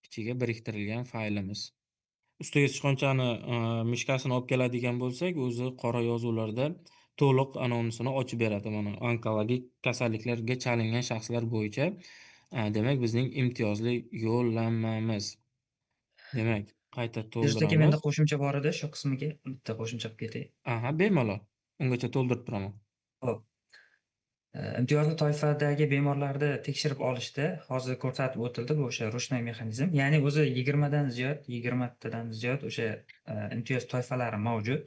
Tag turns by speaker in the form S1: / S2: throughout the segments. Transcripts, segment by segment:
S1: Ichiga biriktirilgan faylimiz. Ustiga sichqonchani мышка sini olib keladigan bo'lsak, o'zi qora yozuvlarda to'liq anonsini ochib beradi. Mana, onkologik kasalliklarga chalingan shaxslar bo'yicha, demak, bizning imtiyozli yo'llanmamiz. Demak, qayta
S2: Dilshod aka, menda
S1: to'ldiramiz.
S2: qo'shimcha bor edi, shu qismiga bitta qo'shimcha qilib ketay.
S1: Aha, bemalol. Ungacha to'ldirib turaman.
S2: Xo'p. Imtiyozli toifadagi bemorlarni tekshirib olishda hozir ko'rsatib o'tildi, bu o'sha ручной mexanizm. Ya'ni o'zi 20 dan ziyod, 20 tadan ziyod o'sha imtiyoz toifalari mavjud.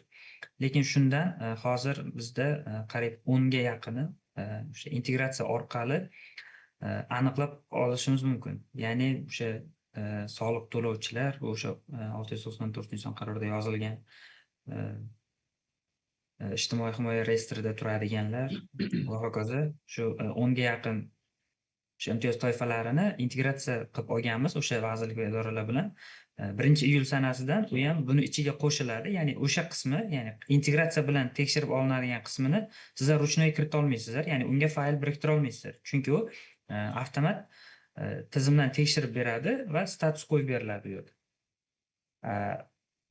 S2: Lekin shundan hozir bizda qariyb 10 ga yaqini o'sha integratsiya orqali aniqlab olishimiz mumkin. Ya'ni o'sha soliq to'lovchilar, bu o'sha 694-son qarorda yozilgan ijtimoiy himoya reyestrida turadiganlar va hokazo, shu 10 ga yaqin o'sha imtiyoz toifalarini integratsiya qilib olganmiz o'sha vazirlik va idoralar bilan. 1-iyul sanasidan u ham buni ichiga qo'shiladi. Ya'ni o'sha qismi, ya'ni integratsiya bilan tekshirib olinadigan qismini sizlar ручной kirita olmaysizlar, ya'ni unga fayl biriktira olmaysizlar. Chunki u avtomat tizimdan tekshirib beradi va status qo'yib beriladi u yerda.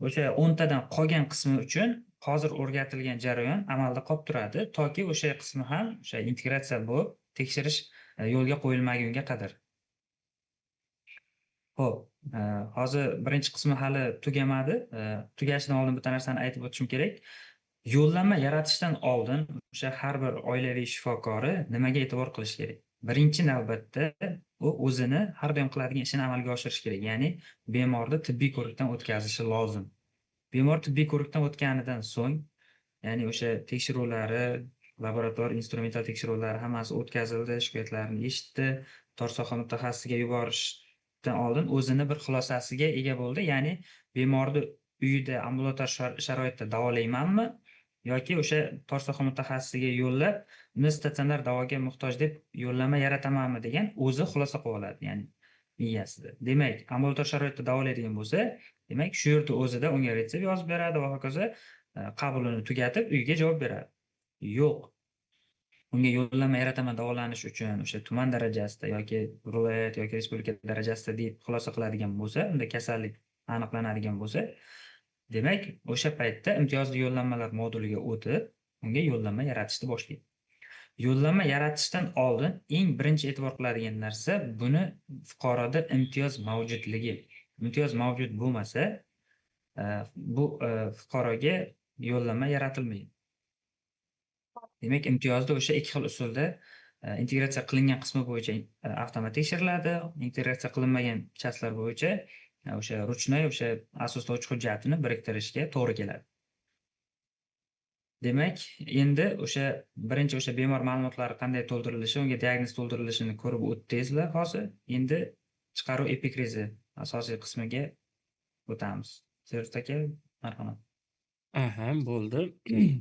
S2: O'sha 10 tadan qolgan qismi uchun hozir o'rgatilgan jarayon amalda qolib turadi, toki o'sha qismi ham o'sha integratsiya bo'lib tekshirish yo'lga qo'yilmagunga qadar. Xo'p, hozir birinchi qismi hali tugamadi. Tugashidan oldin bitta narsani aytib o'tishim kerak. Yo'llanma yaratishdan oldin o'sha har bir oilaviy shifokori nimaga e'tibor qilish kerak? Birinchi navbatda u o'zini har doim qiladigan ishini amalga oshirish kerak. Ya'ni bemorni tibbiy ko'rikdan o'tkazishi lozim. Bemor tibbiy ko'rikdan o'tganidan so'ng, ya'ni o'sha tekshiruvlari, laborator instrumental tekshiruvlari hammasi o'tkazildi, shikoyatlarini eshitdi, tor soha mutaxassisiga yuborishdan oldin o'zini bir xulosasiga ega bo'ldi. Ya'ni bemorni uyida ambulator sharoitda davolaymanmi yoki o'sha tor soha mutaxassisiga yo'llab, uni statsionar davoga muhtoj deb yo'llanma yaratamanmi degan o'zi xulosa qilib oladi, ya'ni miyasida. Demak, ambulator sharoitda davolaydigan bo'lsa, demak, shu yerda o'zida unga retsept yozib beradi va hokazo, qabulini tugatib uyga javob beradi. Yo'q, unga yo'llanma yarataman davolanish uchun o'sha tuman darajasida yoki viloyat yoki respublika darajasida deb xulosa qiladigan bo'lsa, unda kasallik aniqlanadigan bo'lsa, demak, o'sha paytda imtiyozli yo'llanmalar moduliga o'tib, unga yo'llanma yaratishni boshlaydi. Yo'llanma yaratishdan oldin eng birinchi e'tibor qiladigan narsa buni fuqaroda imtiyoz mavjudligi. Imtiyoz mavjud bo'lmasa, bu fuqaroga yo'llanma yaratilmaydi. Demak, imtiyozni o'sha ikki xil usulda, integratsiya qilingan qismi bo'yicha avtomat tekshiriladi, integratsiya qilinmagan часть lar bo'yicha o'sha ручной o'sha asoslovchi hujjatini biriktirishga to'g'ri keladi. Demak, endi o'sha birinchi o'sha bemor ma'lumotlari qanday to'ldirilishi, unga diagnoz to'ldirilishini ko'rib o'tdingizlar hozir. Endi chiqaruv epikrizi asosiy qismiga o'tamiz. Serjant aka, marhamat.
S1: Aha, bo'ldi.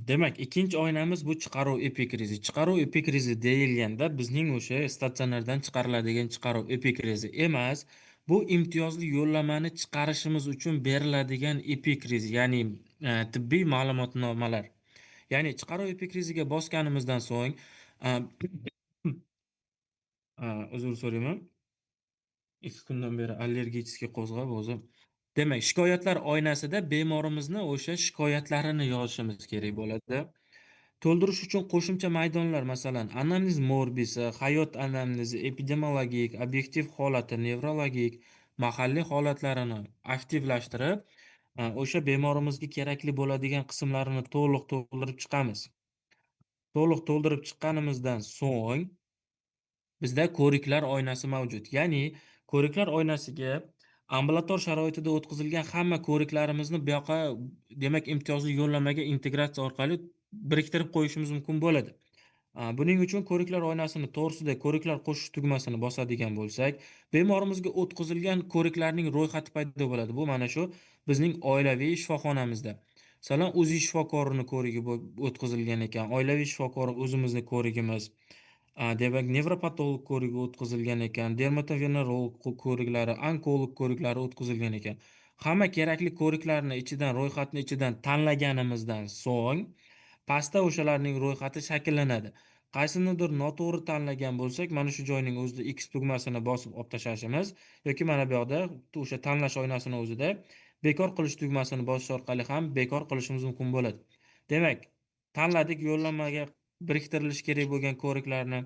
S1: Demak, ikkinchi oynamiz bu chiqaruv epikrizi. Chiqaruv epikrizi deyilganda bizning o'sha statsionardan chiqariladigan chiqaruv epikrizi emas, bu imtiyozli yo'llanmani chiqarishimiz uchun beriladigan epikriz, ya'ni tibbiy ma'lumotnomalar. Ya'ni chiqaruv epikriziga bosganimizdan so'ng, uzr so'rayman. 2 kundan beri аллергический qo'zg'ab o'zi. Demak, shikoyatlar oynasida bemorimizni o'sha shikoyatlarini yozishimiz kerak bo'ladi. To'ldirish uchun qo'shimcha maydonlar, masalan, anamnez morbisi, hayot anamnezi, epidemiologik, obyektiv holati, nevrologik, mahalliy holatlarini aktivlashtirib, o'sha bemorimizga kerakli bo'ladigan qismlarini to'liq to'ldirib chiqamiz. To'liq to'ldirib chiqqanimizdan so'ng bizda ko'riklar oynasi mavjud. Ya'ni ko'riklar oynasiga ambulator sharoitida o'tkazilgan hamma ko'riklarimizni bu yoqqa, demak, imtiyozli yo'llanmaga integratsiya orqali biriktirib qo'yishimiz mumkin bo'ladi. Buning uchun ko'riklar oynasini to'g'risida ko'riklar qo'shish tugmasini bosadigan bo'lsak, bemorimizga o'tkazilgan ko'riklarning ro'yxati paydo bo'ladi. Bu mana shu bizning oilaviy shifoxonamizda. Masalan, УЗИ shifokorini ko'rigi o'tkazilgan ekan, oilaviy shifokor o'zimizni ko'rigimiz. Demak, nevropatolog ko'rigi o'tkazilgan ekan, dermatovenerolog ko'riklari, onkolog ko'riklari o'tkazilgan ekan. Hamma kerakli ko'riklarni ichidan, ro'yxatni ichidan tanlaganimizdan so'ng pastda o'shalarning ro'yxati shakllanadi. Qaysinidir noto'g'ri tanlagan bo'lsak, mana shu joyning o'zida X tugmasini bosib olib tashlashimiz yoki mana bu yoqda o'sha tanlash oynasini o'zida bekor qilish tugmasini bosish orqali ham bekor qilishimiz mumkin bo'ladi. Demak, tanladik yo'llanmaga biriktirilishi kerak bo'lgan ko'riklarni,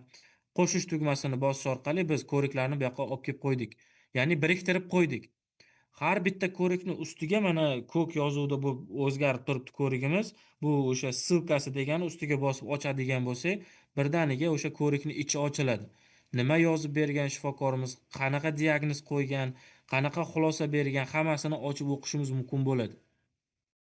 S1: qo'shish tugmasini bosish orqali biz ko'riklarni bu yoqqa olib kelib qo'ydik. Ya'ni biriktirib qo'ydik. Har bitta ko'rikni ustiga mana ko'k yozuvda bu o'zgarib turibdi ko'rigimiz. Bu o'sha ссылка si degani, ustiga bosib ochadigan bo'lsak, birdaniga o'sha ko'rikni ichi ochiladi. Nima yozib bergan shifokorimiz, qanaqa diagnoz qo'ygan, qanaqa xulosa bergan, hammasini ochib o'qishimiz mumkin bo'ladi.